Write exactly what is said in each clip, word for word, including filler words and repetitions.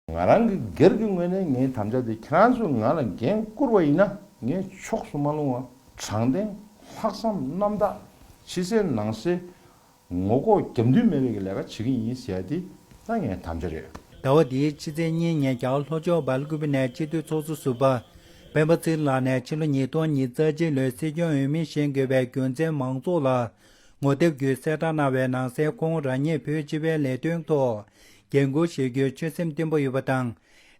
ང་རང་གི་སྒེར་གྱི་ངོས་ནས་ངའི་དམ་བཅའ་དེ། ཁྱེད་རང་ཚོས་ང་ལ་འགན་བསྐུར་བ་ཡིན་ན། ངས་ཕྱོགས་སུ་མ་ལྷུང་བ། དྲང་བདེན། ལྷག་བསམ་རྣམ་དག་ཕྱི་གསལ་ནང་གསལ་ངོ་ལྐོག་རྒྱབ་མདུན་མེད་པའི་གི་ལས་ཀ་བྱེད་ཀྱི་ཡིན་ཟེར་ཡ་དེ་ད་ངའི་དམ་བཅའ་རེད། ཟླ་བ་འདིའི་ཕྱི་ཚེས་གཉིས་ཉིན་རྒྱ་གར་ལྷོ་ཕྱོགས་སྦེལ་ཀུ་པེ་ནས་སྤྱི་འཐུས་ཚོགས་གཙོ་ཟུར་པ་སྤེན་པ་ཚེ་རིང་ལགས་ནས་ཕྱི་ལོ་ཉིས་སྟོང་ཉི་ཤུ་རྩ་གཅིག་ལོའི་སྲིད་སྐྱོང་འོས་མི་བཞེངས་དགོས་པའི་རྒྱུ་མཚན་མང་ཚོགས་ལ་ངོ་དེབ་བརྒྱུད་གསལ་བསྒྲགས་གནང་བའི་ནང་གསལ། ཁོང་རང་ཉིད་བོད་སྤྱི་པའི་ལས་དོན་ཐོག་འགན་འཁུར་བཞེས་རྒྱུའི་ཆོད་སེམས་བརྟན་པོ་ཡོད་པ་དང་།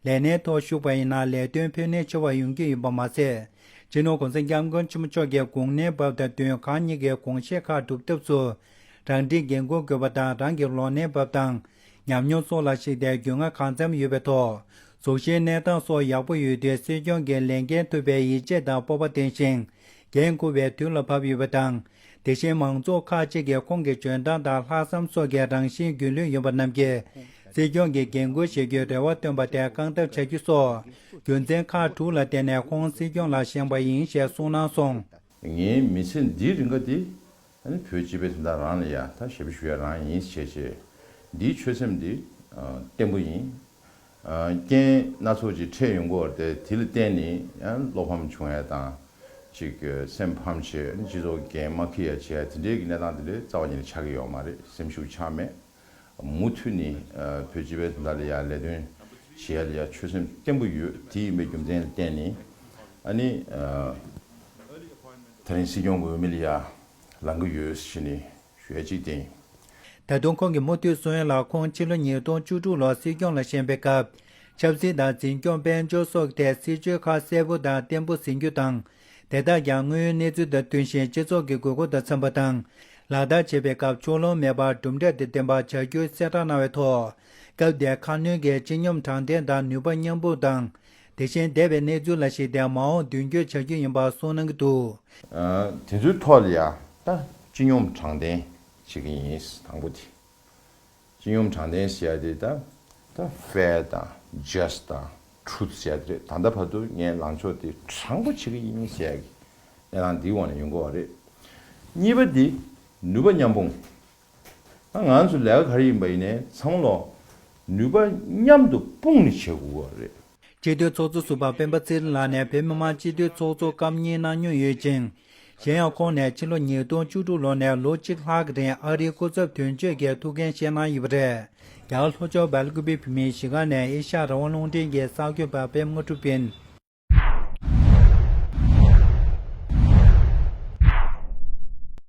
ལས་གནས་ཐོག་ཞུགས་པ་ཡིན་ན་ལས་དོན་ཕན་ནུས་ཆེ་བ་ཡོང་རྒྱུ་ཡིན་པ་མ་ཟད། སྤྱི་ནོར་༸གོང་ས་༸སྐྱབས་མགོན་ཆེན་པོ་མཆོག་གི་དགུང་གནས་བབས་དང་བསྟུན་ཁག་གཉིས་ཀྱི་དགོངས་བཞེད་ཁག་སྒྲུབ་ཐབས་སུ་རང་འཁྲིའི་འགན་འཁུར་དགོས་པ་དང་། རང་གི་ལོ་ནའི་བབས་དང་ཉམས་མྱོང་སོགས་ལ་གཞིགས་ཏེ་རྒྱུས་མངའ་གང་འཚམ་ཡོད་པའི་ཐོག་གཟུགས་གཞིའི་གནས་སྟངས་སོགས་ཡག་པོ་ཡོད་དུས་སྲིད་སྐྱོང་གི་ལས་འགན་ཐུབ་པའི་ཡིད་ཆེས་དང་སྤོབས་པ་ལྡན་ཞིང་འགན་འཁུར་བའི་དུས་ལ་བབས་ཡོད་པ་དང་། དེ་བཞིན་མང་ཚོགས་ཁག་ཅིག་གིས་ཁོང་གི་འཇོན་ཐང་དང་ལྷག་བསམ་སོགས་ཀྱི་རང་བཞིན་རྒྱུས་ལོན་ཡོད་པ་རྣམས་ཀྱིས་སྲིད་སྐྱོང་གི་འགན་འཁུར་བཞེས་རྒྱུའི་རེ་བ་བཏོན་པ་དེ་བསྐང་ཐབས་བྱ་རྒྱུ་སོགས་རྒྱུ་མཚན་ཁག་དྲུག་ལ་བརྟེན་ནས་ཁོང་སྲིད་སྐྱོང་ལ་བཞེངས་པ་ཡིན་ཞེས་གསུངས་གནང་སོང་། ངའི་མི་ཚེ་འདིའི་རིང་ག་དེ་ཨ་ནི་བོད་སྤྱི་པའི་དོན་དག་རང་ལ་ཡ་ད་ཞབས་ཞུ་ཡ་རང་ཡིན་ཞེས་བྱས། འདིའི་ཆོད་སེམས་འདི་ཨ་བརྟན་པོ་ཡིན། ཨ་རྐྱེན་སྣ་ཚོགས་ཅིག་འཕྲད་ཡོང་གི་ཡོད་རེད་དེ། དེ་ལ་བརྟེན་ནས་ཡང་བློ་ཕམ་བྱུང་ཡ་དང་། ཅིག་སེམས་ཕམ་བྱས་ནས་སྤྱི་ཚོགས་འགན་མ་འཁྱེར་ཡ་བྱས་ཡ་དེ་འདྲའི་གི་གནས་སྟངས་དེ་འདྲའི་རྩ་བ་ཉིད་ནས་ཆགས་ཀྱི་ཡོད་མ་རེད། སེམས་ཤུགས་ཆག་མེད། མུ་མཐུད་ནས་ཨ་བོད་སྤྱི་པའི་དོན་དག་ལ་ཡ་ལས་དོན་བྱེད་ཡ་ལ་ཡ་ཆོད་སེམས་བརྟན་པོ་ཡོད། དེ་ཡིན་པའི་རྒྱུ་མཚན་ལ་བརྟེན་ནས་ཨ་ནི་ཨ་ད་རིང་སྲིད་སྐྱོང་གི་འོས་མི་ལ་ཡ་ལངས་ཀྱི་ཡོད་ཟེར་ནས་ཞུ་ཡ་གཅིག་དེ་ཡིན། ད་དུང་ཁོང་གིས་མུ་མཐུད་གསུང་ཡ་ལ། ཁོང་ཕྱི་ལོ་ཉིས་སྟོང་བཅུ་དྲུག་ལོར་སྲིད་སྐྱོང་ལ་བཞེངས་པའི་སྐབས་ཆབ་སྲིད་དང་འཛིན་སྐྱོང་དཔལ་འབྱོར་སོགས་ཐད་སྲིད་བྱུས་ཁག་གསལ་པོ་དང་བརྟན་པོ་ཟིན་རྒྱུ་དང་། དེ་དག་ཀྱང་དངོས་ཡོད་གནས་ཚུལ་དང་མཐུན་ཞིང་སྤྱི་ཚོགས་ཀྱི་དགོས་མཁོ་དང་འཚམ་པ་དང་། ལག་བསྟར་བྱེད་པའི་སྐབས་ཕྱོགས་ལྷུང་མེད་པར་གྲུབ་འབྲས་དང་ལྡན་པ་བྱ་རྒྱུའི་གསལ་བསྒྲགས་གནང་བའི་ཐོག་སྐབས་དེར་ཁ་སྣོན་གྱིས་སྤྱི་སྙོམས་དྲང་བདེན་དང་ནུས་པ་མཉམ་སྤུངས་དང་། དེ་བཞིན་འདས་པའི་གནས་ཚུལ་ལ་གཞིགས་ཏེ་མ་འོངས་མདུན་སྐྱོད་བྱ་རྒྱུ་ཡིན་པ་གསུངས་གནང་གི་འདུག། ཨ་དེ་ཚོའི་ཐོག་ལ་ཡ་ད་སྤྱི་སྙོམས་དྲང་བདེན་བྱེད་ཀྱི་ཡིན། དང་པོ་དེ། སྤྱི་སྙོམས་དྲང་བདེན་ཟེར་ཡ་དེ་ད་ད་fair་དང་just་དང་truth་ཟེར་ཡ་དེ་རེད། ད་ལྟ་བར་དུ་ངས་ལངས་ཕྱོགས་དེ་དྲང་པོ་བྱེད་ཀྱི་ཡིན་ཟེར་ཡ་གི་གནས་སྟངས་འདིའི་འོག་ནས་ཡོང་གི་ཡོད་རེད། གཉིས་པ་དེ་ནུས་པ་མཉམ་སྤུངས། ད་ང་ཚོ་ལས་ཀ་ག་རེ་ཡིན་པ་ཡིན་ནའི་ཚང་མ་ལོ་ནུས་པ་མཉམ་དུ་སྤུངས་ནས་བྱེད་དགོས་ཀྱི་ཡོད་རེད། སྤྱི་འཐུས་ཚོགས་གཙོ་ཟུར་པ་སྤེན་པ་ཚེ་རིང་ལགས་ནས་བོད་མི་མང་སྤྱི་འཐུས་ཚོགས་གཙོ་སྐབས་གཉིས་གནང་མྱོང་ཡོད་ཅིང་། གཞན་ཡང་ཁོང་ནས་ཕྱི་ལོ་ཉིས་སྟོང་བཅུ་དྲུག་ལོ་ནས་ལོ་གཅིག་ལྷག་གི་རིང་ཨ་རིའི་སྐུ་ཚབ་དོན་གཅོད་ཀྱི་ཐུགས་འགན་བཞེས་གནང་ཡོད་པ་རེད། རྒྱ་གར་ལྷོ་ཕྱོགས་སྦེལ་ཀུ་པེ་བོད་མིའི་གཞིས་ཁང་ནས་ཨེ་ཤ་ཡ་རང་དབང་རླུང་འཕྲིན་གྱི་གསར་འགོད་པ་པད་མ་དངོས་གྲུབ་ཡིན།